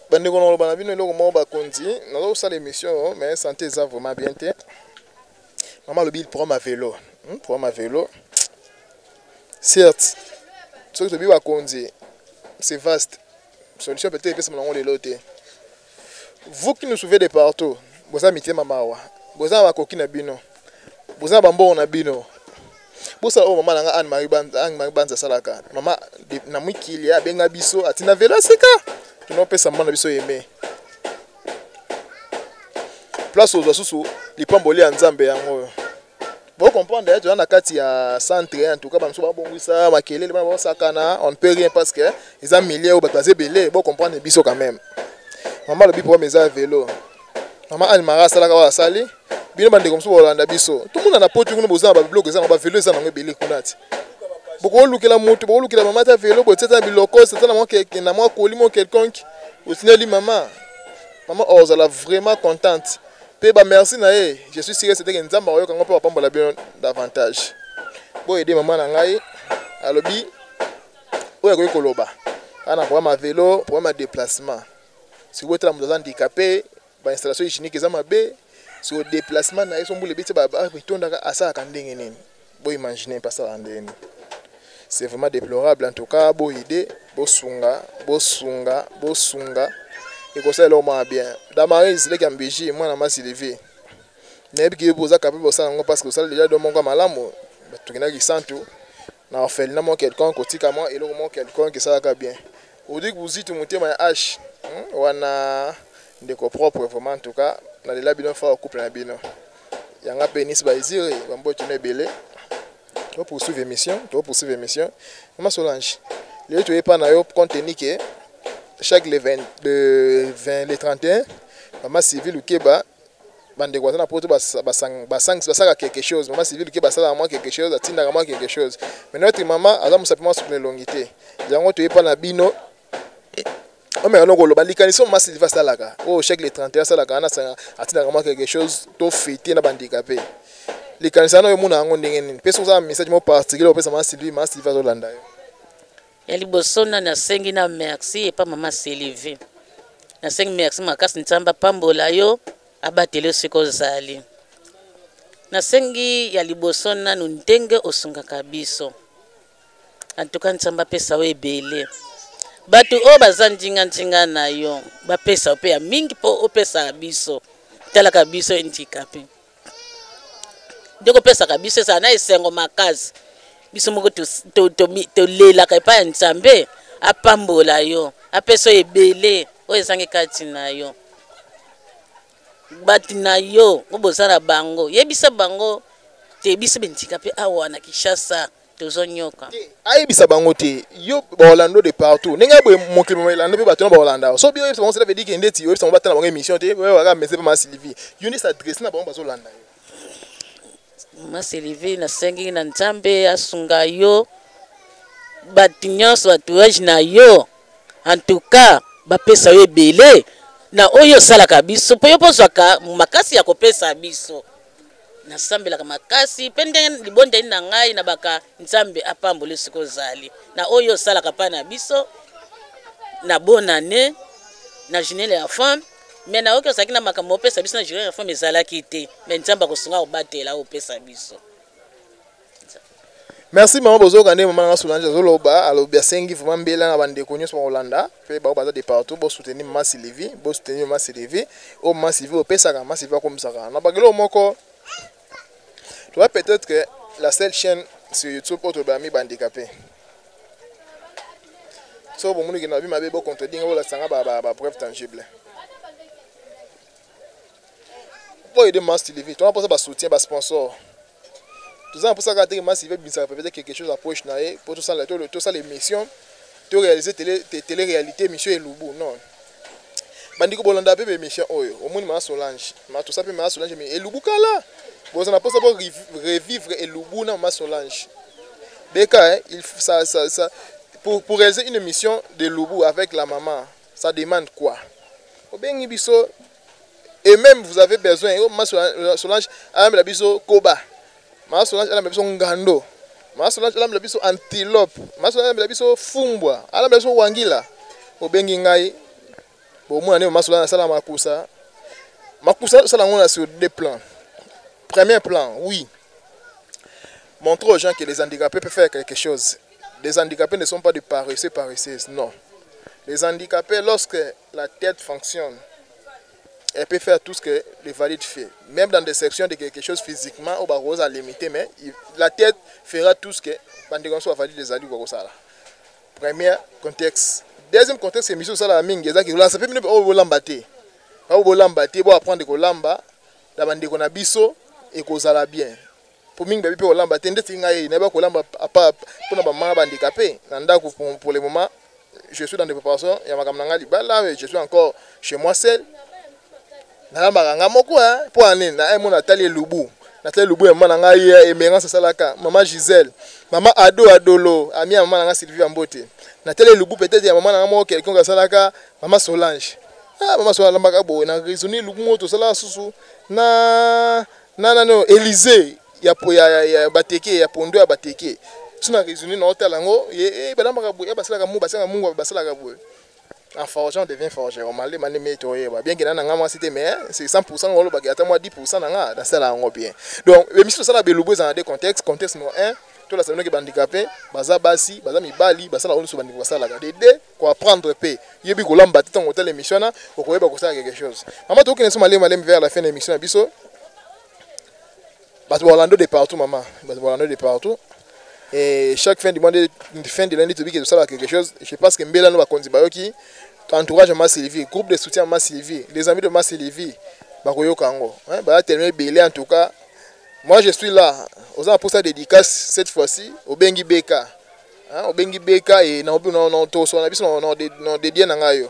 Bandeko, na koloba na bino eloko moko, bakonzi, nazosala émission mais santé eza vraiment bien te. Mama alobi problème ya velo, Problème ya velo, certes. Soki tobi bakonzi c'est vaste. Solution peut-être epesama nango lelo te. Vous qui nous suivez de partout, boza mitema mawa, boza na makoki na bino, boza na bambongo na bino, bosala oyo mama na nga Anne Marie Banza, Anne Marie Banza asalaka. Mama na mikili abenga biso atina velo sika, tunopesa mama na biso aime place ozwa susu lipamboli ya Nzambe yango oyo. Bo comprendre, toza na kati ya centre, en tout cas bamosusu babongisa makelele, bana basakana, on ne peut rien parce que eza milieu oyo bato baza ebele. Bo comprendre biso quand même. Mama alobi problème eza ya velo. Mama Anne Marie asalaka oyo asali. Bino bandeko mosusu bolanda biso, tomona na poto kuna boza na babiloko eza na bavelo, eza nango ebele kuna ti bokolukela motu, bokolukela mama ta velo, botia ta biloko, ata na mwa na mwa colis mo quelconque, otineli mama, mama ozala vraiment contente mpe ba merci na ye. Je suis sûr c'était que Nzambe akoyoka yango mpe bapambola bino davantage. Boyede mama na ngai alobi oyo akoki koloba ana problème ya velo, problème ya déplacement. Soki botala moto aza handicapé, ba installation hygiénique eza mabe, so déplacement na ye, so mbula ebeti etondaka, asalaka ndenge nini? Boimagine mpe asalaka ndenge nini? C'est vraiment déplorable. En tout cas boyede, bosunga, bosunga, bosunga, ekosala eloko moko bien. Damaris leki ya Mbiji, mwana ma Sylvie, nayebi ke boza capable bosala yango parce que osala déjà do moko ya malamu. Tokendaki santu na orphelinat moko quelconque, kotika mwa eloko moko quelconque esalaka bien. Odik buzitu motema ya H, wana ndeko propre vraiment. En tout cas nalela bino fa couple na bino yanga mpe nisi baezire bamboto no ebele. To poursuivre émission, to poursuivre émission. Mama Solange, lelo toyepa na yo compte tenu que chaque le 20, le 20, le 31, mama Sylvie Lukeba, bandeko baza na poto basalaka quelque chose. Mama Sylvie Lukeba asalaka mwa quelque chose, atindaka mwa quelque chose, mais notre mama aza mosapi mwa suku na elongi te. Yango toyepa na bino, omeka no koloba likanisi oyo mama Sylvie asalaka, oyo chaque le 31 asalaka wana, atindaka mwa quelque chose to fete na bandikape. Likanisi wana oyo omona yango ndenge nini? Mpe soki oza na message moko particulier opesa mama Sylvie, mama Sylvie azolanda yo. Ya liboso na nasengi na merci epa mama Sylvie, nasengi merci makasi. Nzambe apambola yo, abateli yo soki ozali. Nasengi ya liboso nanu ndenge osungaka biso, en tout cas Nzambe apesa yo ebele. Bato oyo baza ndinga-ndinga na yo bapesa yo mpe ya mingi mpo opesaka biso, talaka biso handicapé ndenge opesaka biso, ezala na esengo makasi. Biso moko tolelaka epai ya Nzambe apambola yo, apesa yo ebele oyo ezangi kati na yo. Bato na yo oyo boza na bango, yebisa bango te biso bendika mpe awa na Kinshasa tozonyoka. Ayebisa bango te, yo baolando de partout ndenge boye mokili elando mpe bato na baolanda. So bio oyebisa bango, cela veut dire que ndeti oyebisa bango batala bango émission te, oyebaka mese mpe mama Sylvie, yo nde s'adresse na bango bazolanda yo. Mama Sylvie, nasengi na Nzambe asunga yo, bato nyonso entourage na yo, en tout cas bapesa yo ebele na oyo osalaka biso, mpo yo mpo ozwaka makasi ya kopesa biso. Nasambelaka makasi mpe ndenge libondeli na ngai na baka Nzambe apambola esika ozali na oyo osalaka mpa na biso na bonne année na journée ya femme. Mais nayoki ozalaki na makambo opesa biso na journée ya femme, ezalaki te, mais Nzambe akosunga, kobatela opesa biso. Merci mama. Bozoyoka nde mama nanga Solange azoloba, alobi asengi vraiment mbela na bandeko nyonso bakolanda mpe bao baza de partout, bosoutenir mama Sylvie, bosoutenir mama Sylvie. Oyo mama Sylvie opesaka, mama Sylvie akomisaka na bakelo moko. Toza peut-être que la seule chaîne sur YouTube oyo tolobaka mi bandikape. Soki bomoni ke na bi mabe, bocontredire nga, bolasanga bapreuve tangible. Boyede mama Sylvie, tona mposa basoutien, basponsor. Toza na mposa kaka teke mama Sylvie abimisaka peut-être quelque chose à poche na ye mpo tosala, tosala émission, toréaliser télé réalité émission elubu. Non, bandeko bolanda mpe baémission oyo, omoni mama Solange, ma tosala mpe mama Solange mais elubu kala. Boza na mposa bo revivre elubu na mama Solange beka, hein, il ça, ça, ça, pour réaliser une émission de lubu avec la maman, ça demande quoi? Obengi biso et même vous avez besoin, oh, mama Solange ayambela biso koba, mama Solange alambela biso ngando, mama Solange alambela biso antilope, mama Solange alambela biso fumbwa, alambela biso wangila, obengi ngai, bomona nde mama Solange asala makusa. Makusa osala yango na sur deux plans. Premier plan, oui, montrer aux gens que les handicapés peuvent faire quelque chose. Les handicapés ne sont pas des paresseux, paresseuses, non. Les handicapés, lorsque la tête fonctionne, elle peut faire tout ce que les valides fait. Même dans des sections de quelque chose physiquement, au barreau à limiter, mais la tête fera tout ce que les soit valide les alliés ça. Premier contexte. Deuxième contexte, c'est mission ça la mingi, ça qui ça fait mieux au bolamba te. Au bolamba te, bon apprendre kolamba, la bande ko na biso et kozala bien. Po mingi babi pe kolamba te ndeti ngai na ba kolamba apa pona ba mama ba handicapé na ndako pour le moment je suis dans des préparations ya makambo na ngai libala, je suis encore chez moi seul. Nalambaka nga moko hein, po ani na emo natali elubu. Natali elubu ya mama na ngai ya Emerance asalaka, mama Gisèle, mama Ado Adolo, ami ya mama na ngai Sylvie Mbote. Natali elubu peut-être ya mama na ngai moko quelqu'un asalaka, mama Solange. Ah mama Solange alambaka boye na raisonner elubu moko tosalaka susu na na na no Élysée ya po ya, ya, ya bateke ya pondo ya bateke. Suna raisonner na hôtel yango ye eh balambaka boye basalaka mu basalaka mungu basalaka boye. En forgeant, on devient forgeron. Malé, malé, mais toi, bien que nanga moi c'était mais c'est 100% ngolo ba ata moi 10% nanga dans ça là ngo bien. Donc émission ça la belubo dans deux contextes, contexte numéro 1, tout la semaine qui handicapé, baza basi, baza mibali, baza la onso bandi basala la. De deux, quoi apprendre pe. Yebi kolamba tant hôtel émission na, okoyeba kosala quelque chose. Maman to kene so malé malé vers la fin de l'émission biso. Bato Orlando de partout maman, bato Orlando de partout. Et chaque fin du mois, fin de l'année, tu dis que ça quelque chose. Je pense que Mbela nous va continuer qui entourage ma Sylvie, groupe de soutien ma Sylvie, les amis de ma Sylvie, bakoyo kango, hein, bah tellement belé en tout cas. Moi je suis là, aux pour ça dédicace cette fois-ci au Bengi Beka, hein, au Bengi Beka et non non non to so na biso non non non dédié na ngayo.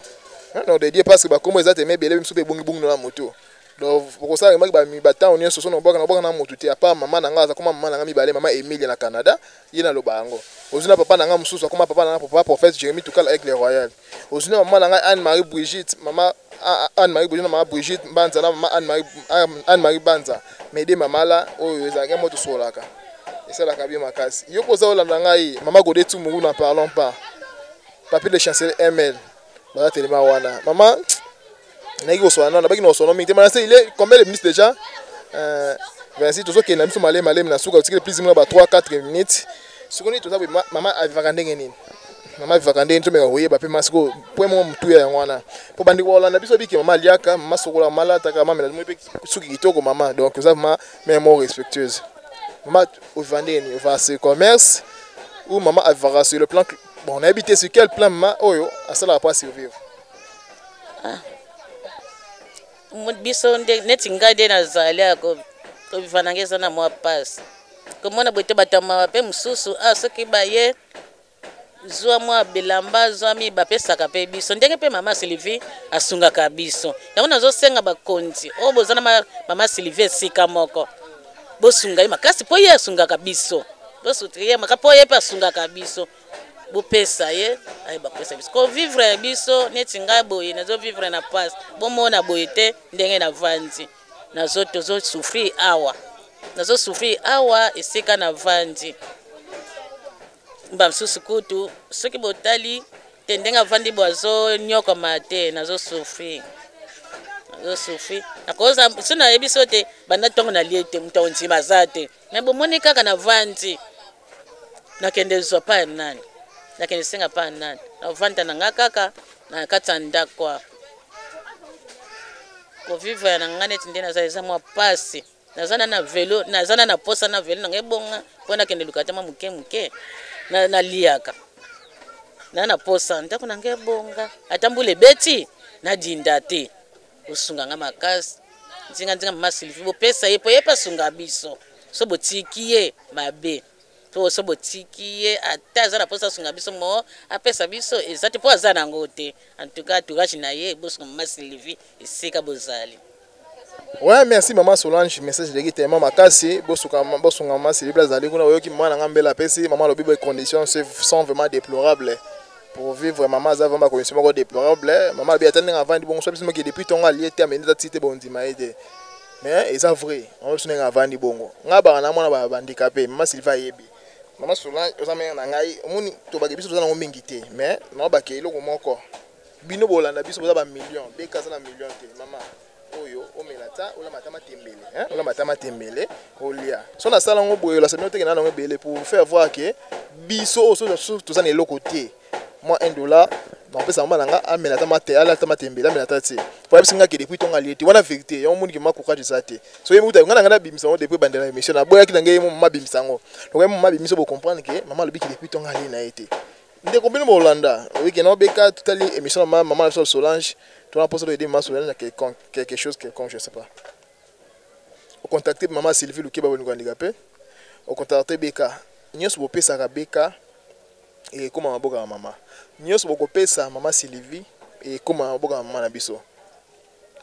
Hein, non dédié parce que ba comment ils tellement belé biso pe bongi bongi na moto. Donc pour ça ba mi bata on so no boka na boka na moto te à part maman na nga comme maman na nga mibale maman Emilie na Canada, ye na loba yango. Ozuna papa na nga mususu comme papa na nga papa prophète Jérémie Tukala avec les royal. Ozuna maman na nga Anne-Marie Brigitte, maman Anne-Marie Brigitte, maman Brigitte Banza na maman Anne-Marie Anne-Marie Banza. Mais des maman là oyo ezalaka moto solaka. Et ça la kabie makasi. Yo koza olanda ngai maman Godet Tumungu n'en parlons pas. Papi le chancelier ML. Baza telema wana. Maman naki koswana na baki na koswana mingi te mais il est combien de minutes déjà? 26 tozokende na biso malemi malemi na suka totikeli plus mwa ba 3 4 minutes. Sikoyo nini toza boye, mama avivaka ndenge nini? Mama avivaka ndenge nini? Tomeka koyeba mpe masiko point moko motuya yango wana. Po bandeko kolanda biso biki mama aliaka, mama sokola, mama alataka, mama amela mpe suki kitoko mama. Donc oza vraiment mère moko respectueuse. Mama oviva ndenge nini? Ovivaka sur commerce ou mama avivaka sur le plan, bon nayebi te sur quel plan mama oyo asalaka po asurvivre. Ah. Biso nde neti ngai nde nazali ako koviva na ngai eza na mwa pasi komona boye te bato ya mawa mpe mosusu ah, soki baye zwa mwa bilamba zwa mi bapesaka mpe biso ndenge mpe mama Sylvie asungaka biso yango nazosenga bakonzi oyo boza na mama Sylvie esika moko bosunga ye makasi mpo ye asungaka biso bosunga ye makasi mpo ye mpe asungaka biso bopesa ye ayeba kopesa biso kovivre ya biso neti ngai boye nazovivre na pasi bomona boye te ndenge navandi nazo tozosouffrir awa nazosouffrir awa esika navandi mba mosusu kutu soki botali te ndenge avandi bo azonyokama te nazosouffrir nazosouffrir nakoza so nayebi so te banda ntongo nalie te moto akondima aza te me bomoni kaka navandi nakende zwa pa ya nani nakende senga pa ya nani navanda na nga kaka na kati ya ndako kovivre na nga neti nde naza eza mwa pasi naza na na velo naza na na posa na velo na ngai ebonga mpo nakende luka ata mwa moke moke naliaka na na posa ndako na ngai ebonga ata mbula ebeti nadinda te osunga nga makasi nzinga nzinga mama Sylvie bopesa ye mpo ye mpe asunga biso so botiki ye mabe to so botiki ye ata aza na mposa asunga biso mo apesa biso eza te mpo aza na yango te en tout cas entourage na ye bosunga mama Sylvie esika bozali. Ouais, merci maman Solange, message de tellement makasi, bosuka bosunga maman Sylvie azali kuna oyoki maman na ngambela pesi, maman lobi ba conditions sont vraiment déplorables. Pour vivre maman aza vraiment condition moko déplorable, maman lobi atandi nga vandi bongo so biso moki depuis tonga lié te mais ndza tite bondima ete. Mais eza vrai, maman biso nga vandi bongo. Nga ba na mwana ba handicapé, maman Sylvie ayebi. Maman Solange oza mère na ngai, omoni to ba biso toza nango mingi te, mais na ba ke eloko moko. Bino bolanda biso boza ba millions, beka za na million te, maman. Oyo omela ta olamba ata matembele, hein? Olamba ata matembele olia. So nasala yango boye, olasa bino teke na yango ebele pour vous faire voir que biso oyo so toza na eloko te. Moi $1 napesa mama na nga amela ata mate, ala ata matembele, amela ata te. Po ayebisi nga ke depuis tonga alie te. Wana vérité, yango moni ke ma courage eza te. So ye muta nga na nga nabimisa yango depuis bandela émission na boyaki na ngai ye mama abimisa yango. Donc ye mama abimisa bo comprendre ke mama alobi ke depuis tonga alie na ye te. Ndeko bino bolanda oyike na obeka totali émission na mama na biso Solange, tona posa to aider mama Solange na quelconque quelque chose quelconque, je sais pas. Ocontacter mama Sylvie Lukeba bolingo handicapé, ocontacter BK nyonso bopesaka BK ekoma maboko ya mama, nyonso bokopesa mama Sylvie ekoma maboko ya mama na biso.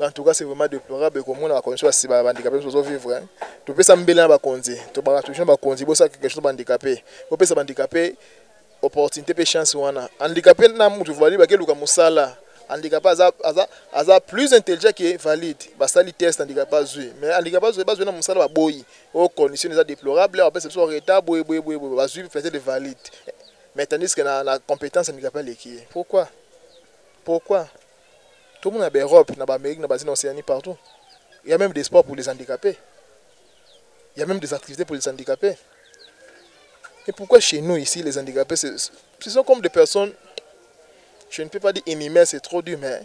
En tout cas, c'est vraiment déplorable komona ba conditions ya ba handicapé biso vivre, hein. Topesa mbele na bakonzi, tobaka toujours na bakonzi bosala quelque chose ba handicapé, bopesa ba handicapé opportunité pe chance wana. Handicapé na mutu valide bakeluka mosala, handicapé aza plus intelligent que valide. Basali test, handicapé azwi, mais handicapé azwi, bazwi na mosala baboyi o condition eza déplorable, bapesa biso retard boye boye boye boye, bazwi peut-être valide, mais tandis que na compétence handicapé aleki ye. Pourquoi? Pourquoi? Tout le monde na Europe, na Amérique, na Asie, na Océanie, partout. Il y a même des sports pour les handicapés. Il y a même des activités pour les handicapés. Et pourquoi chez nous ici, les handicapés, ce sont comme des personnes, je ne peux pas dire inhumaines, c'est trop dur, mais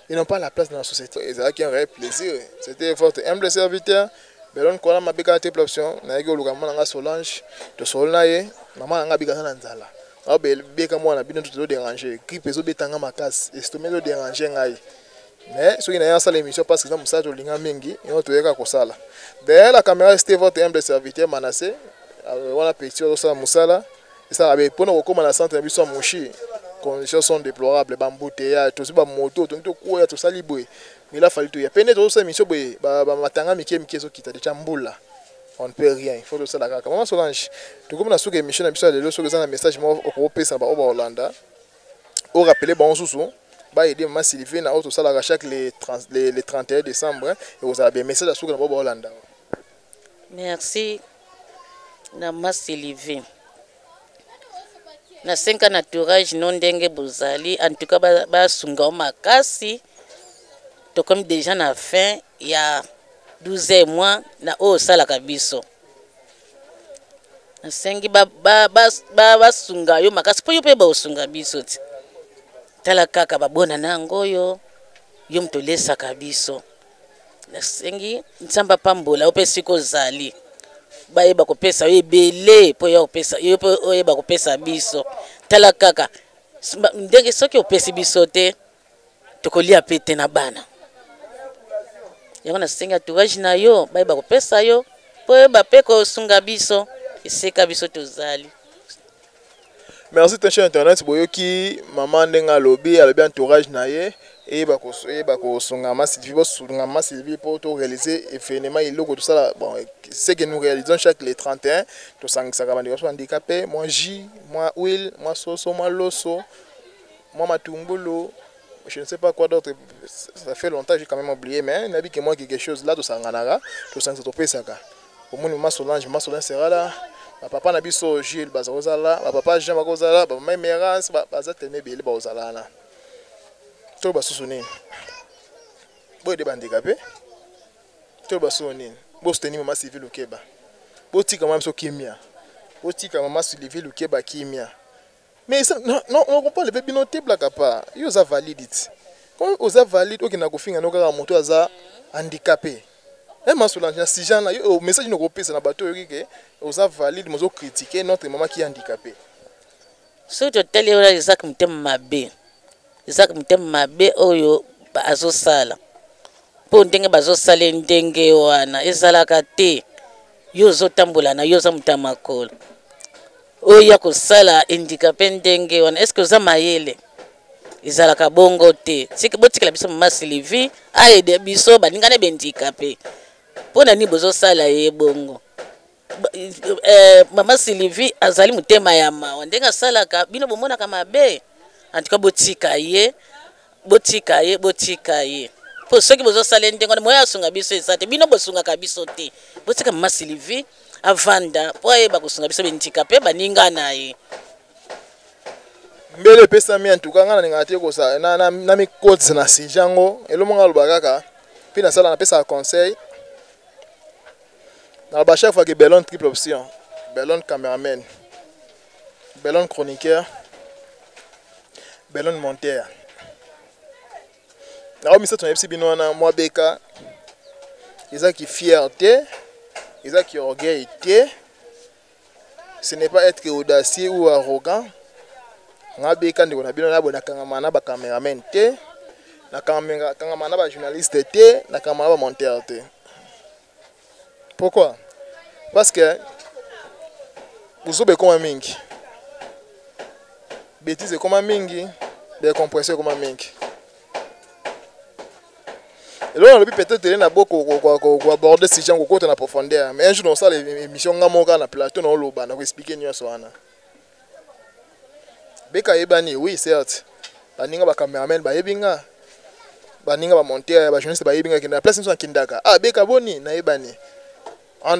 ils n'ont pas la place dans la société. Et c'est un réel plaisir. C'était votre humble serviteur. Belon kola mabeka te option, na yaki oluka mama nanga Solange, to sol na ye, mama nanga bika na nzala. Aw be beka mwana bino to déranger, grippe ezo betanga makasi, estomac ezo déranger ngai. Mais soki na ya sala émission parce que za musala to linga mingi, yo to yeka kosala. Derrière la caméra c'était votre humble serviteur Manassé. Wana petit ozo sala musala. Et ça be pona kokoma na centre na biso ya Mushi. Conditions sont déplorables, ba embouteillage, tozi ba moto, to to koya to sali boye. Mais il a fallu tout ya pene to sala émission boye, ba matanga mike mike zo kita déjà mbula. On ne peut rien, il faut le sala kaka. Maman Solange, to comme na suka émission na biso lelo soki za na message mo okopesa ba oba Hollanda. O rappeler ba susu ba aider maman Sylvie na auto sala chaque les 31 décembre, hein, et vous avez message à suka na ba Hollanda. Merci na maman Sylvie. Na senka na entourage no ndenge bozali, en tout cas ba sunga makasi. Tokomi déjà na fin ya 12 mois na oyo osalaka biso. Nasengi basunga yo makasi mpo yo mpe baosunga biso ti. Tala kaka babona na yango oyo yo moto olesaka biso. Nasengi Nzambe apambola yo mpe sika ozali, bayeba kopesa yo ebele mpo ya kopesa yo mpe oyeba kopesa biso. Tala kaka ndenge soki opesi biso te tokolia pe te na bana. Yango nasengi entourage na yo bayeba kopesa yo mpo oyeba mpe kosunga biso esika biso tozali. Merci très cher internet, boyoki maman ndenge alobi, alobi entourage na ye eyeba eyeba kosunga mama Sylvie, bosunga mama Sylvie pour to réaliser événement eloko tosala. Bon, ce que nous réalisons chaque les 31, tosangisaka bandeko biso handicapé, moi jus, moi huile, moi soso, moi loso, moi matumbulu, je ne sais pas quoi d'autre, ça fait longtemps j'ai quand même oublié, mais nabi que moi quelque chose là tosanganaka, tosangisa topesaka. Omoni mama Solange, mama Solange sera là, ba papa na biso Gilles baza kozala, ba papa Jean bakozala, ba mama Emerance baza tellement ebele bakozala wana. To basusu nini? Boyede bandika pe. To basusu nini? Bosuteni mama Sylvie Lukeba. Botika mama biso kimia. Botika mama Sylvie Lukeba kimia. Mais ça, non, non, on comprend le bino te blaka pas. Yo za valide it. Quand oza valide okenda kofinga no kaka moto aza handicapé. Eh, ma Solange, na si jana, yo, message no kopesa na bato yoki ke oza valide mozo critiquer notre maman qui est handicapée. Soki totali oyo ezaka motema mabe, ezaka motema mabe oyo azosala. Mpo ndenge bazosala ndenge wana ezalaka te. Yo ozotambola na yo oza moto ya makolo. Oyo ya kosala handicapé ndenge wana, est-ce que oza mayele? Ezalaka bongo te. Sika botikela biso mama Sylvie aide biso baninga na handicapé. Mpo na nini bozosala ye bongo? Mama Sylvie azali motema ya mawa ndenge asalaka bino bomonaka mabe. En tout cas botika ye, botika ye, botika ye. Po soki bozosala ndenge wana moya asunga biso eza te, bino bosungaka biso te. Botika mama Sylvie avanda po ayeba kosunga biso handicapé baninga na ye. Mbele epesami en tout cas nga nalingaka te kosa, na mikotisa na sujet yango. Eloko moko aloba kaka. Mpe nasala, napesaka conseil naloba chaque fois que Belon triple option, Belon cameraman, Belon chroniqueur, Belon monteur. Na misato nayebisi bino wana, mwa beka eza ki fier te, eza ki orgueil te, ce n'est pas être audacieux ou arrogant. Nga beka, ndeko na bino, na boye nakangama na bacameraman te, nakangama na bajournaliste te, nakangama na bamonteur te. Pourquoi? Parce que buzoba ekoma mingi, bétise ekoma mingi, décompression ekoma mingi. Eloko nalobi, peut-être ele na bo koaborder sujet, kokota na profondeur, mais un jour nasala émission nga moko na plateau, naoloba, na koexpliquer nyonso wana. Beka yebani, oui, certes, baninga bacameraman bayebi nga, baninga bamonteur, bajournaliste bayebi nga. Kenda place nyonso nakendaka, ah, beka boni, nayebani. En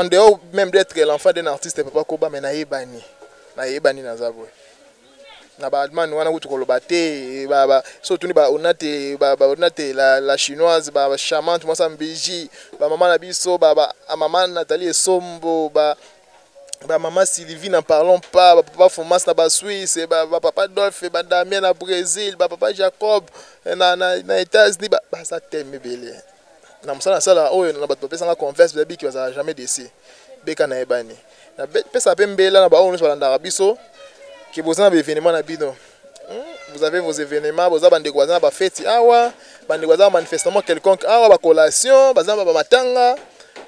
dehors même d'être l'enfant d'un artiste, papa Koba, mais nayebani, nayebani, naza boye na baallemagne wana kutu koloba te. So otuni baonate, baonate la chinoise, bacharmante mwasa mbiji, bamama na biso, bamama Nathalie Esombo, bamama Sylvie, n'en parlons pas, bapapa Fomas na Basuisse, bapapa Dolphe, badamien na Brésil, bapapa Jacob na États-Unis, baza teme ebele na mosala nasala oyo. Na bato bapesanga confiance, babiki bazala jamais déçus. Beka nayebani, napesa mpe mbela na baoyo nyonso balandaka biso ke boza na baévénement na bino. Vous avez vos événements, boza bandeko baza na bafeti awa, bandeko baza na manifestement quelconque awa, bacollation, baza na bamatanga,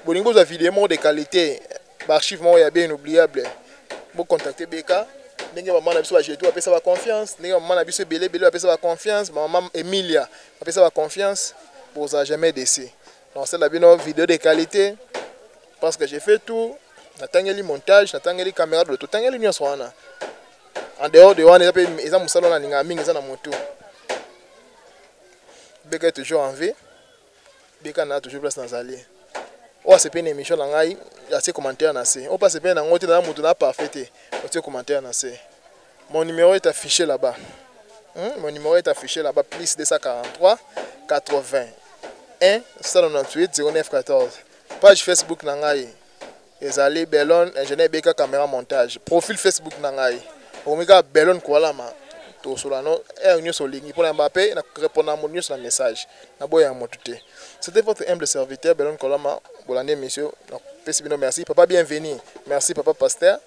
bolingi bozwa video moko de qualité, baarchive moko ya bien inoubliable, bocontacte Beka. Ndenge bamama na biso bajetu bapesa baconfiance, ndenge bamama na biso ebele ebele bapesa baconfiance, bamama Emilia bapesa baconfiance, bozala jamais déçus. Nasala bino vidéo de qualité parce que j'ai fait tout. Natangeli montage, natangeli caméra, de totangeli nyonso wana. En dehors de wana, eza mpe eza mosala wana alingaka mingi, eza na motu. Beka toujours en vie, beka na toujours place nazali. Oyo asepeli na émission na ngai, atie commentaire na se. Oyo mpe asepeli nango te, naza motu na parfait te, otie commentaire na se. Mon numéro est affiché là-bas. Mon numéro est affiché là-bas: plus 243 80 1 198 09 14. Page Facebook na ngai ezali Belon ingénieur Beka caméra montage. Profil Facebook na ngai okomi kaka Belon Koalama. Tosola no heure nyonso olingi mpona yamba mpe na répondre na moto nyonso na message, naboya moto te. C'était votre humble serviteur Belon Kolama. Bolandi émission, napesi bino merci. Papa bienvenu, merci. Papa pasteur,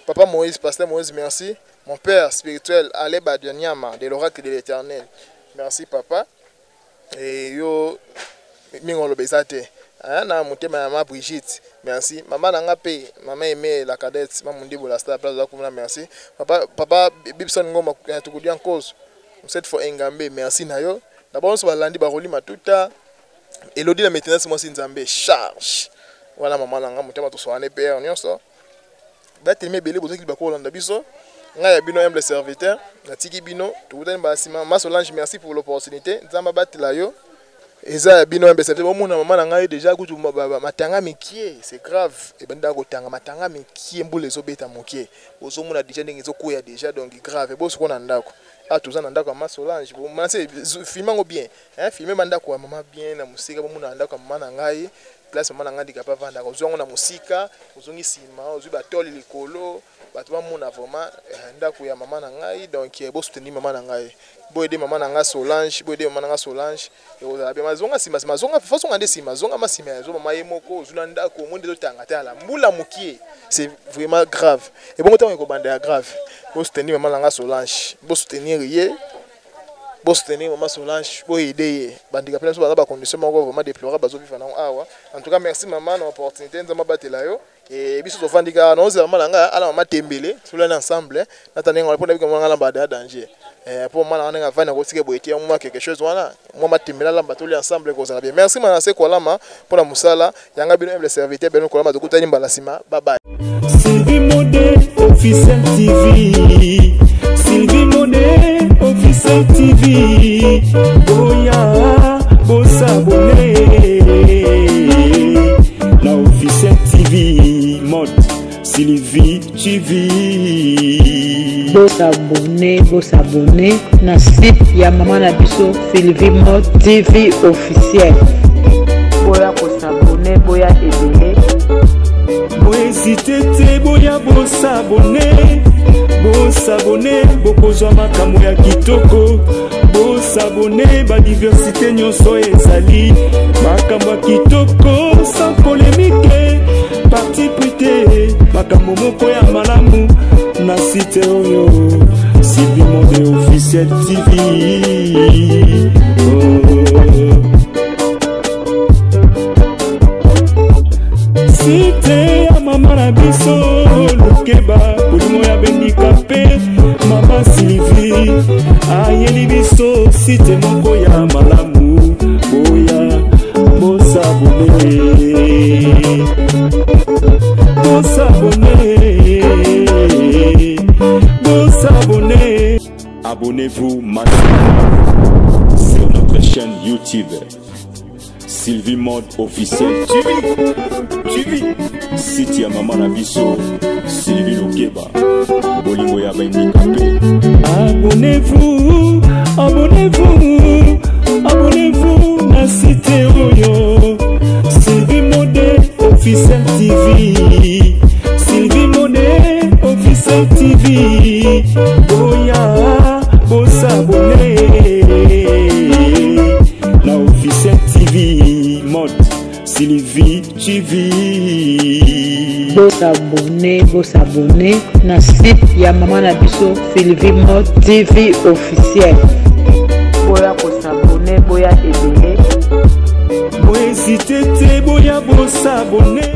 papa Moïse, pasteur Moïse, merci. Mon père spirituel Ale Badianyama de l'oracle de l'Éternel, merci papa. E yo mingi oloba eza te na motema ya ma Brigitte, merci. Mama na nga mpe mama Aime la cadette, mamundi la star, place oza kuna, merci. Papa, papa Bibson Ngoma tukudia nkoso cette fois engambe, merci na yo. Na bango nyonso balandi baroli matuta elodi na maintenance, mwasi Nzambe charge wana, mama na nga motema, toswana mpe nyonso batelemi ebele. Bozwaki bakolanda biso. Ngai ya bino humble serviteur, natiki bino, tokutani mbala nsima. Ma Solange, merci pour l'opportunité, Nzambe abatela yo. Eza ya bino humble serviteur. Bomona mama na ngai déjà kutu matanga mikie, c'est grave, ebandaka kotanga matanga mikie, mbula ezobeta mokie, ozomona déjà ndenge ezokwea déjà, donc grave. Bosiko na ndako awa, toza na ndako ya ma Solange. Manase filme yango bien, filme bandako ya mama bien na mosika. Bomona na ndako ya mama na ngai, place mama na ngai ndika mpe avandaka. Ozwi yango na mosika, ozongi nsima, ozwi batole likolo, bato bamona vraiment ndako ya mama na ngai. Donc bosoutenir mama na ngai, boaider mama na ngai Solange, boaider mama na ngai Solange, ekozala bien. Mazonga nsima, nsima, zonga, fozonga nde nsima, zonga ma nsima ya zo mama ye moko. Ozwi na ndako, omoni nde ezotanga te ala mbula mokie, c'est vraiment grave. Ebongo ntango ekobanda ya grave. Bosoutenir mama na ngai Solange, bosoutenir ye, bosoutenir mama Solange, boaider ye. Bandika mpe biso baza bacondition moko vraiment déplorable bazovivre nango awa. En tout cas, merci mama na opportunité, Nzambe abatela yo. E biso tovandi kaka, naozela mama na ngai ala mama tembele, tolani ensemble nata ndenge wana mpo nabika mama ngai alamba ya danger, mpo mama na ngai ndenge avandi nakotika boye te, mwa quelque chose wana, mwa matembele alamba, toli ensemble, ekozala bien. Merci Manase Kolama mpona mosala yanga. Bino humble serviteur beno Kolama, tokutani mbala nsima, bye. Sylvie Modé officiel TV, Sylvie Modé officiel TV, boya bosabonner na officiel TV mode Sylvie TV. Bosabonner, bosabonner na site ya mama na biso Sylvie Mode TV officiel. Boya kosabone, boya ebele. Bohésite te, boya bosabone, bosabone, bokozwa makambo ya kitoko. Bosabone, badiversité nyonso ezali makambo ya kitoko, sans polémique, parti pris te, makambo moko ya malamu na site oyo, Sylvie Mode Officiel TV. Oh. Site ya mama na biso Lukeba, molimo ya bendika mpe mama Sylvie ayeli biso site moko ya malamu. Boya bosabone, bosabone, bosabone. Abonnez-vous massivement sur notre chaîne YouTube Sylvie Mode Officiel TV. TV. Site ya mama na biso Sylvie Lokeba. Bolingo ya bahandicapé. Abonnez-vous, abonnez-vous, abonnez-vous na site oyo, Sylvie Mode Officiel TV, Sylvie Mode Officiel TV. Boya bosabone na Officiel TV Mode Sylvie TV. Bosabone, bosabone na site ya mama na biso Sylvie Mode TV Officiel. Boya kosabone, boya ebele. Bohésite te, boya bosabone.